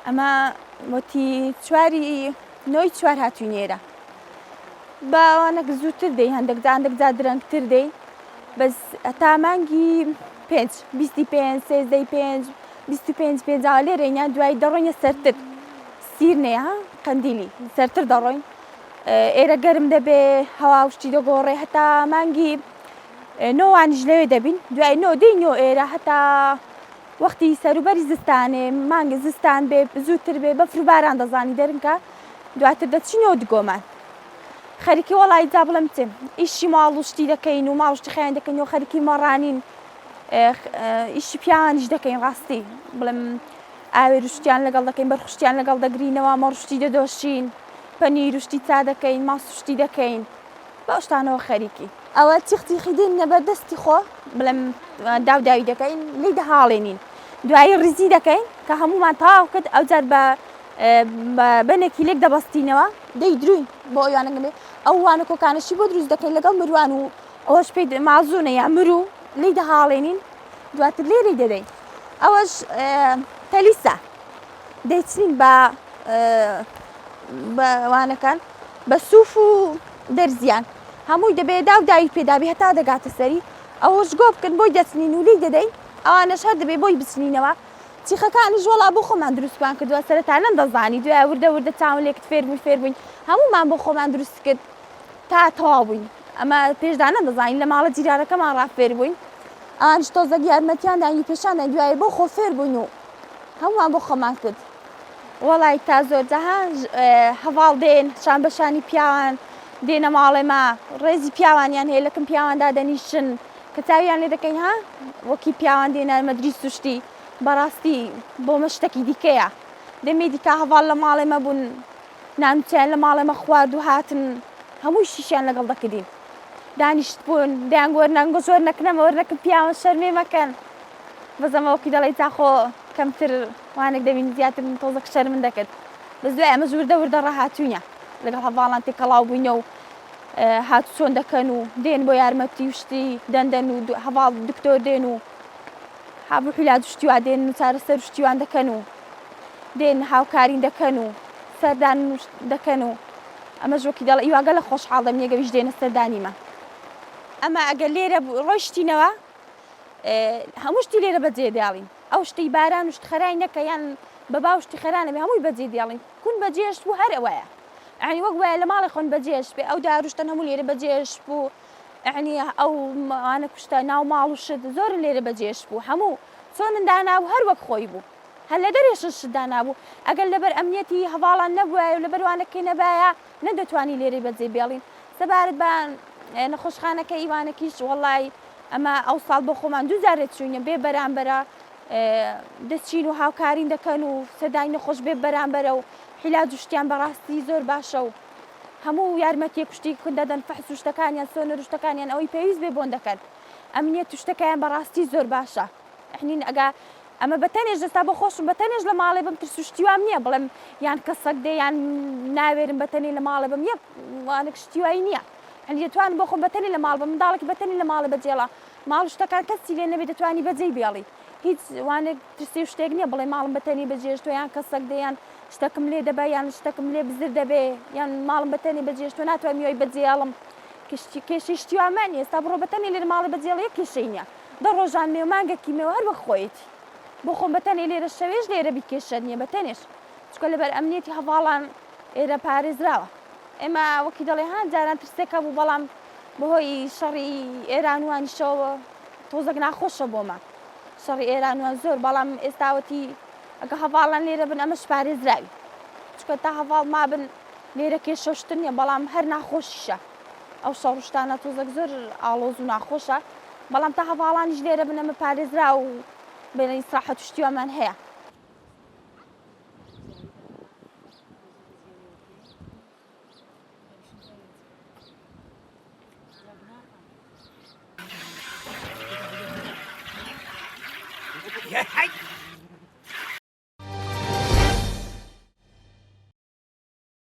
ئەمە وەتی چواری نۆی چوار هاتووین ئێرە باوانەک زووتر دەی هەندێک جا هەندێک جا درەنگتر دەی بەس هەتا مانگی پێنج بیستی پێنج سێزدەی پێنج 25 پێنجاوە لێرەینە دوای دەڕۆینە سەرتر سیرنەیە ها قەندیلی سەرتر دەڕۆین ئێرە گەرم دەبێ هەوا شتی دەگۆڕێ هەتا مانگی نۆوانیش لەوێ دەبین دوای نۆ دێینەوە ئێرە هەتا وەختی سەروبەری زستانێ مانگ زستان بێ زووتر بێ بەفر و باران دەزانی دەرنکە دواتر دەچینەوە دگۆمان خەریکی وەڵی جا بڵێم چێ ئیشی ماڵ و شتی دەکەین و ماڵ شتی خیان دەکەین و خەریکی مەڕانین ئیشی پیاوانیش دەکەین ڕاستی بڵێم ئاوێر و شتیان لەگەڵ دەکەین بەرخشتیان لەگەڵ دەگرینەوە مەڕشتی دەدۆشین پەنیر و شتی چا دەکەین ماست و شتی دەکەین بەو شتانەوە خەریکی. ئەوە تیخ تیخی دێنینە بەر دەستی خۆ بڵێم داو داوی دەکەین لێی دەهاڵێنین دوایی ڕیزی دەکەین کە هەموومان تەواو کرد ئەوجار بە بەنێکی لێک دەبەستینەوە دەیدروین بۆ ئەوانە گەمێ ئەو وانە کۆکانەشی بۆ دروست دەکەین لەگەڵ مروان و ئەوەش پێی مازوونە یا مرو لێی دەهاڵێنین دواتر لێرەی دەدەین ئەوەش تەلیسە دەیچنین بە بە وانەکان بە سوف و دەرزیان هەمووی دەبێ داو داوی پێدابی هەتا دەگاتە سەری ئەوەش گۆ بکەن بۆی دەچنین و لێی دەدەین ئەوانەش هەر دەبێ بۆی بچنینەوە چیخەکانیش وەڵا بۆ خۆمان دروستمان کردووە سەرەتا نەمدەزانی دوای وردە وردە چاوم لێکت فێربووین فێربووین هەموومان بۆ خۆمان دروست کرد تا تەواو بووین ئەمە پێشدا نەدەزانین لە ماڵە جیرانەکەمان ڕا فێر بووین ئەوانیش تۆزەک یارمەتیان داین و پێشان داین دوای بۆ خۆ فێر بووین و هەموومان بۆ خۆمان کرد وەڵای تا زۆر جەها هەڤاڵ دێن شان بە شانی پیاوان دێنە ماڵێ ما ڕێزی پیاوانیان هەیە لەکم پیاوان دادەنیشن کە چاویان لێ دەکەین ها وەکی پیاوان دێنە مەدریس سوشتی بەڕاستی بۆ مە شتێکی دیکەیە دەمێ دیکە هەڤاڵ لە ماڵێ مەبوون نان و چایان لە ماڵێ مە خوارد و هاتن هەمووی شیشیان لەگەڵ دەکردین دانیشت بوون دەیان وەرنە گۆش وەرنەکنەمە وەرنەکن پیاوان شەرمێ مەکەن بەس ئەمە وەکی دەڵێی تا خۆ کەمتر وانێک دەبین زیاتر من تۆزەک شەرمن دەکرد بەس دوای ئەمەش وردە وردە ڕاهاتووینە لەگەڵ هەڤاڵان تێکەڵاو بووینە و هاتوچۆن دەکەن و دێن بۆ یارمەتی و شتی دەندەن و هەڤاڵ دکتۆر دێن و حەب و حیلاج و شتی وا دێن و چارەسەر و شتیوان دەکەن و دێن هاوکارین دەکەن و سەردان دەکەن و ئەمەش وەکی دەڵێ ئیوا گەلە خۆشحاڵ دەبین ئەگەریش دێنە سەردانیمە ئەمە ئەگەر لێرە ڕۆیشتینەوە هەموو شتی لێرە بەجێ دێڵین ئەو شتەی باران و شت خەرای نەکە یان بە باو شتی خەرا نەبێ هەمووی بەجێ دێڵین کون بەجێشت بوو هەر ئەوەیە یعنی وەک وایە لە ماڵی خۆن بەجێش بێ ئەو داروشتن هەموو لێرە بەجێش بوو یعنی ئەو ئەوانە کوشتە ناو ماڵ و شت زۆر لێرە بەجێش بوو هەموو چۆنن دانابوو هەر وەک خۆی بوو هەر لە دەرێشن شت دانابوو ئەگەر لەبەر ئەمنیەتی هەڤاڵان نەبوایە و لەبەر وانەکەی نەبایە نەدەتوانی لێرەی بەجێ بێڵین سەبارەت بە نەخۆشخانەکە ئیوانەکیش وەڵای ئەمە ئەو ساڵ بۆ خۆمان دوو جارێ چوینە بێ بەرامبەرە دەچین و هاوکارین دەکەن و سەدای نەخۆش بێ بەرامبەرە و حیلاج و شتیان بەڕاستی زۆر باشە و هەموو یارمەتیەک شتی کون دەدەن فەحس و شتەکانیان سۆنەر و شتەکانیان ئەوەی پێویست بێ بۆن دەکەن ئەمنیەت و شتەکەیان بەڕاستی زۆر باشە یەعنی ئەگا ئەمە بە تەنێش دەستا بۆ خۆشم بە تەنێش لە ماڵێ بم ترس و شتی وام نییە بڵێم یان کەسەک دێ یان ناوێرم بە تەنێ لە ماڵێ بم یەک وانک شتی وای نییە هەنی دەتوانم بۆ خۆم بە تەنێ لە ماڵ بم منداڵێکی بە تەنێ لە ماڵێ بەجێڵا ماڵ و شتەکان کەسی لێ نەبێ دەتوانی بەجێی بێڵی هیچ وانک ترسی و شتێک نییە بڵێ ماڵم بە تەنێ بەجێشتوە یان کەسەک دێ یان شتەکم لێ دەبا یان شتەکم لێ بزر دەبێ یان ماڵم بە تەنێ بەجێشتوە ناتوانم یۆی بەجێڵم کێشەی شتی وامان نییە ئێستا بڕۆ بە تەنێ لێرە ماڵێ بەجێڵ یەک کێشەی نییە دە ڕۆژان مێ و مانگەکی مێ و هەر وەک خۆیەتی بۆ خۆم بە تەنێ لێرە شەوێش لێرە بی کێشە نییە بە تەنێش چونکە لەبەر ئەمنیەتی هەڤاڵان ئێرە پارێزراوە ئێمە وەکی دەڵێ ها جاران ترسێک هەبوو بەڵام بەهۆی شەڕی ئێران وانیشەوە تۆزەک ناخۆشە بۆمان شەڕی ئێران وان زۆر بەڵام ئێستاوەتی ئەگە هەڤاڵان لێرە بن ئەمەش پارێزراوی چونکە تا هەڤاڵ مابن لێرە کێشە و شتر نییە بەڵام هەر ناخۆشیشە ئەو شەڕ و شتانە تۆزەک زۆر ئاڵۆز و ناخۆشە بەڵام تا هەڤاڵانیش لێرە بن ئەمە پارێزراو و بێنە ئیسراحەت و شتی وامان هەیە.